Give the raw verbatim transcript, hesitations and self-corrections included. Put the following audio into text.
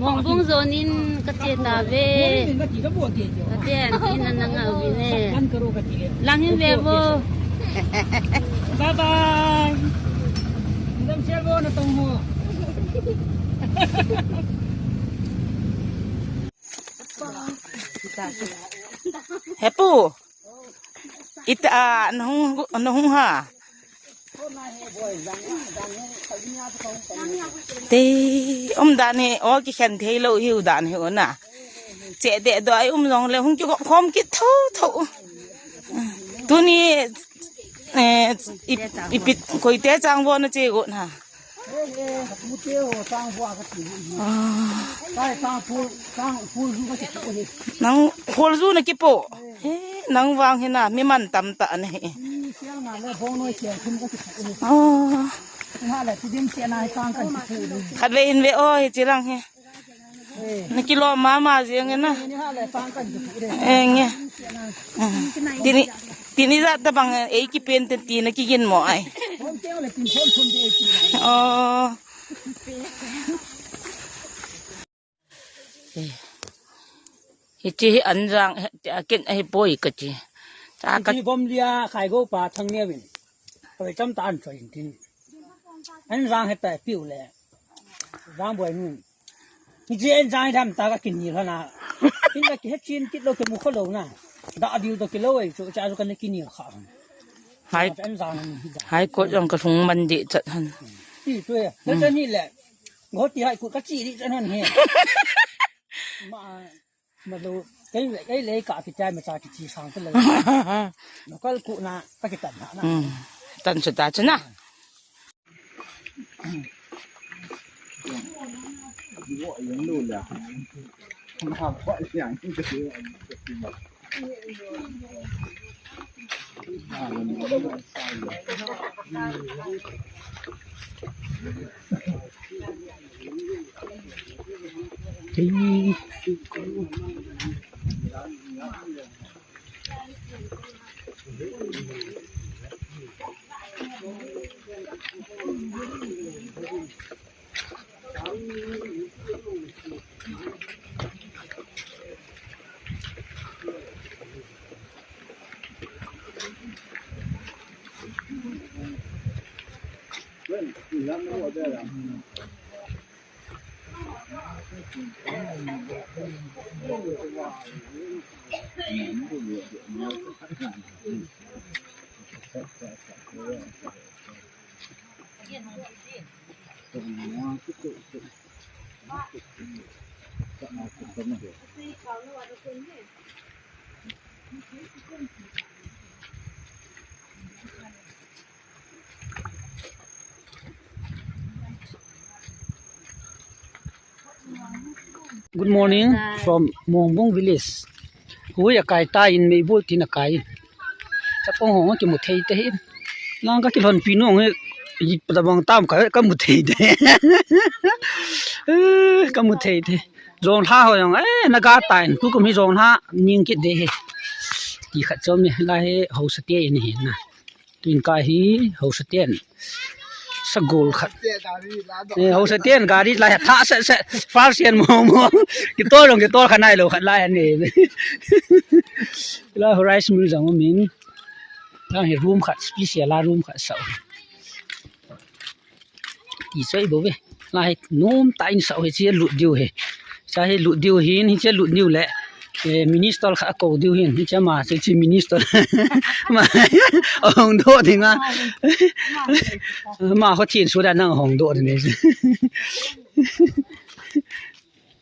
Mongbung jonin kache tave. Kati an in ana ngah uvin e. Lang hin ve vo. Bye bye. Hepu. Ita, ah, nahung, nahung ha. Te, um dan hi, o kikhen thei lou hiu dan hi u na. Che de do ai um jong le hung kigop khom kit tho tho. Tuni, eh, i, ipi, koite chang vo nache u na. Ah. Nang khol ju nakipo. He, nang vang hi na, mi mantam tah nahi. Ah. Khatvei hin ve o, hiche lang hi. Nakilom mama jeng e na. Eh, nge. Ah. Tuni, tuni jat tabang, eh, kipen ten ti nakigin mo ai. Oh. Eh. Hiche hi anjang, hiche akin ahi poi kachi. Cha ka Hiche bom lia khai go pa thang ne vin. Koi cham ta an choi tin. Anjang heta piu le. Jang boi nun. Hiche anjang tham ta ka kin ni lhana. Tin ka ki he chin kit lou kimu kho lou na. Da dil to kilo ai chu cha chu ka ne kin ni kha. Hai. Anjang ni hi da. Hai ko jong ka sung man di chat han. Ti tu ya. Ka ni le. Go ti hai ku ka chi di chan han he. Ma, ma lo, kai le, kai le ka ki chai ma cha ki chi sang te le. No kal ku na, ka ki tan na na. Hmm. Tan chu ta chu na. Good morning from Mongbung village. Hui akai ta in, meibol tin akai in. Chapang hong kimu thei te hi. Lang ka kilhon pi nung hi. Tabang tam ka, ka mu thei te. Eh, ka mu thei te. Jong lha ho jong, eh, na ga ta in. Tukum hi jong lha ning kit de hi. Ti khat chom ni la hi, haosa te in hi na. Tun ka hi, haosa ten. Sagol khat. Eh, haosa ten, gari lai, tha se, se, far sian mo, mo. Kitol jong, kitol khat nai lou khat lai ni. La rice mill jong min. La hi room khat, special la room khat sa. Ti choi bo ve. La hi nom ta in sa hi che lut diu hi. Sa hi lut diu hin, hi che lut diu le. Eh, minister kha ko diu hin, hi che ma, che, che minister. Ma, ahong do ding a. Ma ho thin su da nang hong do ding.